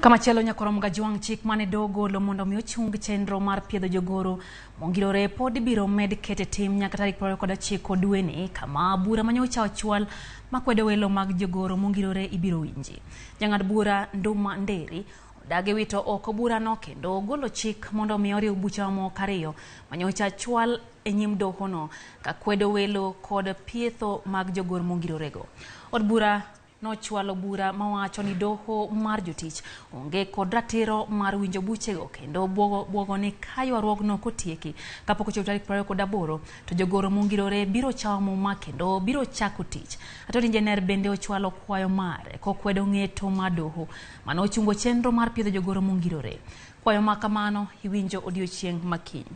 Kamachielo Nyakwar Mgajwang' chik mane doho ogolo mondo mi ochung chenro mar piedho jogoro mongirore pod ibiro med ket e tim nyaka tarik 29 dweni kama bura manyocha ochwal makwedo welo mag jogoro mongirore ibiro winji. Jang'ad bura Nduma Nderi odagi wito oko burano kendo ogolo chik mondo mi oriw buche mamoko ariyo manyocha chwal e nyim dohono kakwedo welo kod pietho mag jogoro mongirorego. Od bura nochwalo bura mawacho ni doho mar jotich onge kod ratiro mar winjo buchego kendo bwogo ni ka ywaruogno kotieki kapok ochopo tarik 28 to jogoro mongirore biro chawo muma kendo biro chako tich. Attorney General bende ochwalo kwayo mare kokwedo ng'eto mar doho mane ochungo chenro mar piedho jogoro mongirore. Kwayo ma kamano iwinjo odiochieng' makiny.